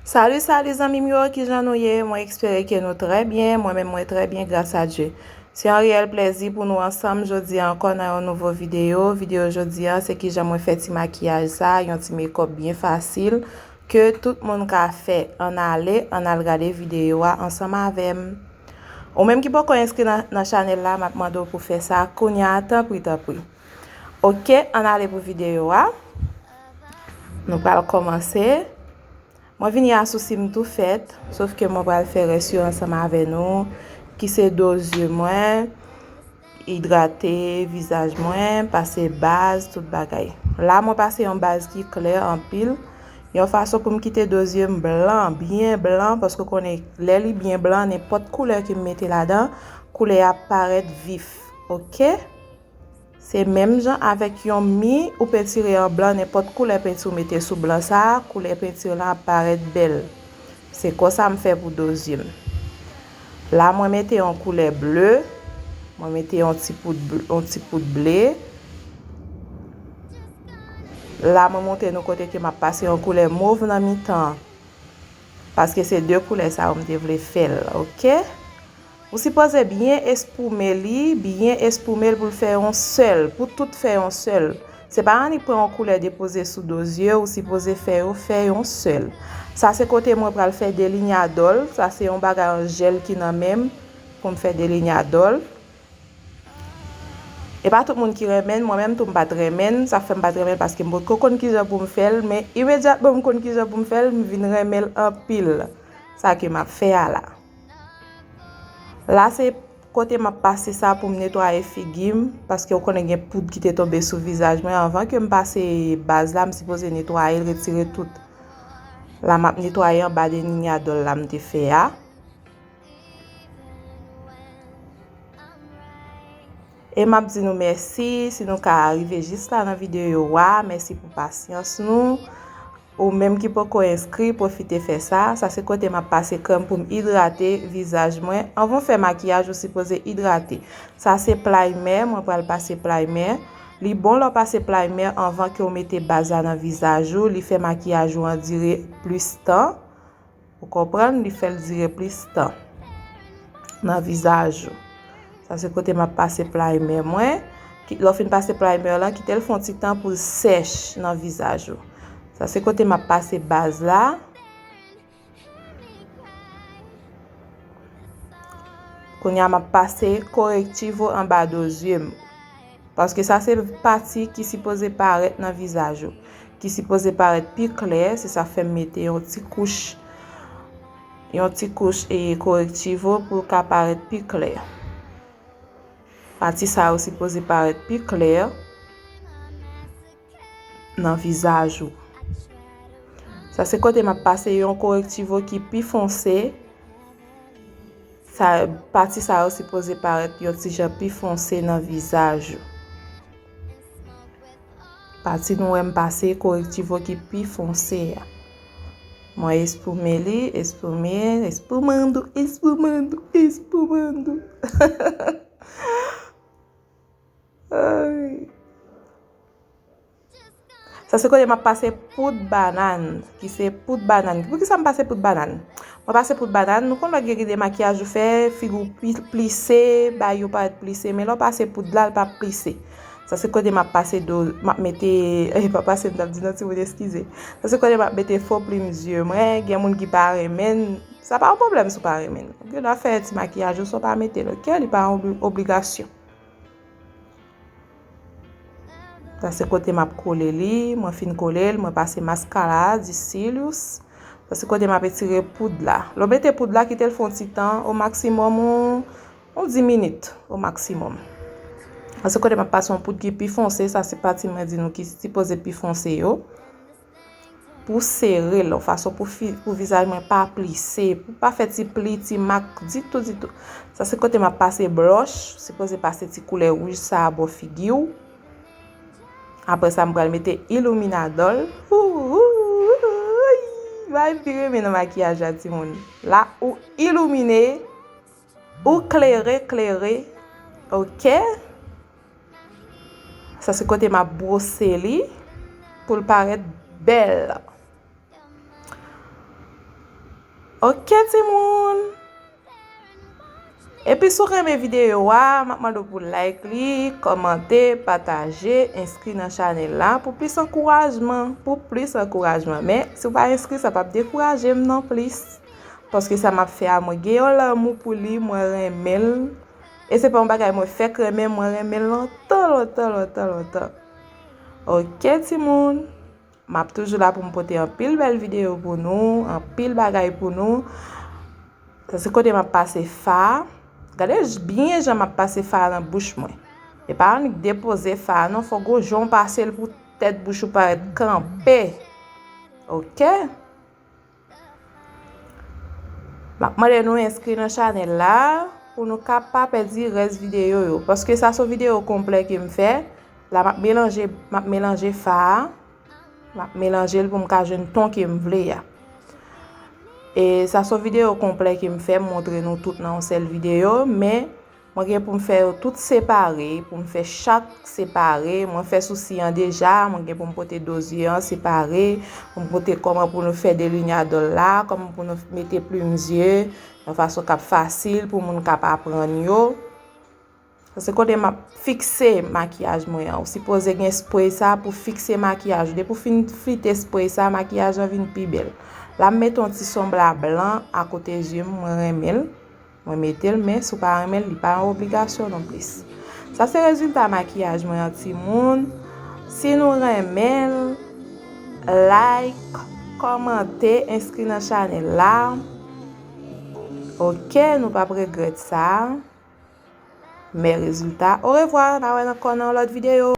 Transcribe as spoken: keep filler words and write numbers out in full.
Salut, salut zanmi m yo, kijan nou ye? Mwen espere ke nou trè byen, mwen menm mwen trè byen gras a Dye. Se yon reyèl plèzi pou nou ansanm jodi a ankò nan yon nouvo videyo. Videyo jodi a se kijan mwen fè ti makiyaj sa, yon ti makeup byen fasil ke tout moun ka fè. Ann ale, ann al gade videyo a ansanm avè m. Ou menm ki poko enskri nan, nan chanèl la, m ap mande w pou fè sa kounye a, tanpri, tanpri. Oke, ann ale pou videyo a. Nou pral kòmanse. Mwen vini a sousi m tou fèt, sof ke mwen pral fè rès yo ansanm avè nou, ki se do zye mwen, idrate vizaj mwen, pase baz, tout bagay. La, mwen pase yon baz ki klè anpil, yon fason pou m kite do zye m blan, byen blan, paske w konnen, lè li byen blan, nenpòt koulè ke m mete ladan, koulè a ap parèt vif, oke? Se menm jan avèk yon mi, ou pentire an blan, nenpòt koulè penti ou mete sou blan sa a, koulè penti lan ap parèt bèl. Se konsa m fè pou do zye m. La, mwen mete yon koulè ble, mwen mete yon ti poud bl-, yon ti poud ble. La, mwen montre nou kote ke m ap pase yon koulè mov nan mitan an. Paske se de koulè sa yo m te vle fè l, oke? Ou sipoze byen espoume li, byen espoume l pou l fè yon sèl, pou tout fè yon sèl. Se pa annik pran yon koulè depoze sou do zye, ou sipoze fè yo fè yon sèl. Sa se kote mwen pral fè delinyadò l, sa se yon bagay an jèl ki nan men m pou m fè delinyadò l. E pa tout moun ki renmen l, mwen menm tou m pa t renmen l, sa fè m pa t renmen l paske m potko konn kijan pou m fè l, men imedyatman m konn kijan pou m fè l, m vin renmen l anpil. Sa ke m ap fè a la. La se kote m ap pase sa pou m netwaye figi m, paske w konnen gen poud ki te tonbe sou vizaj mwen. Anvan ke m pase baz la, m sipoze netwaye l, retire tout. La m ap netwaye anba delinyadò l la m te fè a. E m ap di nou mèsi si nou ka rive jis la nan videyo a. Mèsi pou pasyans nou. Ou menm ki poko enskri, pwofite fè sa. Sa se kote m ap pase krèm pou m idrate vizaj mwen. Anvan w fè makiyaj, ou sipoze idrate. Sa se primer, mwen pral pase primer. Li bon lè w pase primer anvan ke w mete baz la nan vizaj ou. Li fè makiyaj ou an dire plis tan. Ou konprann? Li fè l dire plis tan nan vizaj ou. Sa se kote m ap pase primer mwen. Ki, lè w fin pase primer lan, kite l fè yon ti tan pou l sèch nan vizaj ou. Sa se kote m ap pase baz la. Kounye a, m ap pase Correctivo anba do zye m. Paske sa se pati ki sipoze parèt nan vizaj ou, ki sipoze parèt pi klè, se sa fè m mete yon ti kouch, yon ti kouch e Correctivo pou l ka parèt pi klè. Pati sa yo sipoze parèt pi klè nan vizaj ou. Sa se kote m ap pase yon Correctivo ki pi fonse. Sa, pati sa yo sipoze parèt yon ti jan pi fonse nan vizaj ou. Pati nou wè m pase Correctivo ki pi fonse a. Mwen espoume li, espoume, espoumando, espoumando, espoumando. Ay. Sa se kote m ap pase poud banann, ki se poud banann. Poukisa m pase poud banann? Mwen pase poud banann, nou konn lè gen de makiyaj ou fè, figi w pli-, plise, bagay yo parèt plise, men lè w pase poud la, l pa plise. Sa se kote m ap pase do, m ap mete, e pa pase, m t ap di nan timoun, eskize. Sa se kote m ap mete fo plim zye mwen, gen moun ki pa renmen l, sa pa yon pwoblèm si w pa renmen l. Ou gen dwa fè ti makiyaj ou san w pa mete l, oke? Li pa yon obli-, obligasyon. Sa se kote m ap kole li, mwen fin kole l, mwen pase maskara, di cilius. Sa se kote m ap etire poud la. Lè w mete poud la, kite l fè yon ti tan, o maksimòm yon, yon dis minit, o maksimòm. Sa se kote m ap pase yon poud ki pi fonse, sa se pati mwen di nou ki sipoze pi fonse yo. Pou sere l, yon fason pou fi-, pou vizaj mwen pa plise, pou pa fè ti pli, ti mak, ditou, ditou. Sa se kote m ap pase blush, sipoze pase ti koulè wouj sa a bò figi w. Apre sa, m pral mete iluminador. Ouh, ouh, ouh, ouh, bagay m pi renmen nan makiyaj la, timoun. La, ou ilimine, ou klere, klere. Oke? Sa se kote m ap bwose li pou l parèt bèl. Ok, timoun! Epi si w renmen videyo a, m ap mande w pou like li, kòmante, pataje, enskri nan chanèl la pou plis ankourajman, pou plis ankourajman. Men, si w pa enskri, sa p ap dekouraje m non plis. Paske sa m ap fè a, mwen gen yon lanmou pou li, mwen renmen l. E se pa yon bagay mwen fèk renmen, mwen renmen l lontan, lontan, lontan, lontan. Ok, timoun? M ap toujou la pou m pote anpil bèl videyo pou nou, anpil bagay pou nou. Sa se kote m ap pase fa a. Gade j- byen jan m ap pase fa a nan bouch mwen. E pa annik depoze fa a non, fò gon jan w pase l pou tèt bouch ou parèt kanpe. Ok? M ap mande nou enskri nan chanèl la pou nou ka pa pèdi rès videyo yo. Paske sa se yon videyo konplè ke m fè. La m ap melanje, m ap melanje fa a. M ap melanje l pou m ka jwenn ton ke m vle a. E sa se yon videyo konplè ke m fè, m montre nou tout nan yon sèl videyo, men mwen gen pou m fè yo tout separe, pou m fè chak separe. Mwen fè sousi an deja, mwen gen pou m pote do zye an separe, pou m pote kòman pou nou fè delinyadò la, kòman pou nou mete plim zye, yon fason k ap fasil pou moun k ap aprann yo. Sa se kote m ap fikse makiyaj mwen an. Ou sipoze gen spray sa pou fikse makiyaj ou. Depi w fin flite spray sa, makiyaj lan vin pi bèl. La m mete yon ti sonbla blan akote zye m, mwen renmen l. Mwen mete l, men si w pa renmen l, li pa yon obligasyon non plis. Sa se rezilta makiyaj mwen an, timoun. Si nou renmen l, like, kòmante, enskri nan chanèl la. Ok, nou p ap regrèt sa. Men rezilta. Orevwa, n a wè ankò nan yon lòt videyo.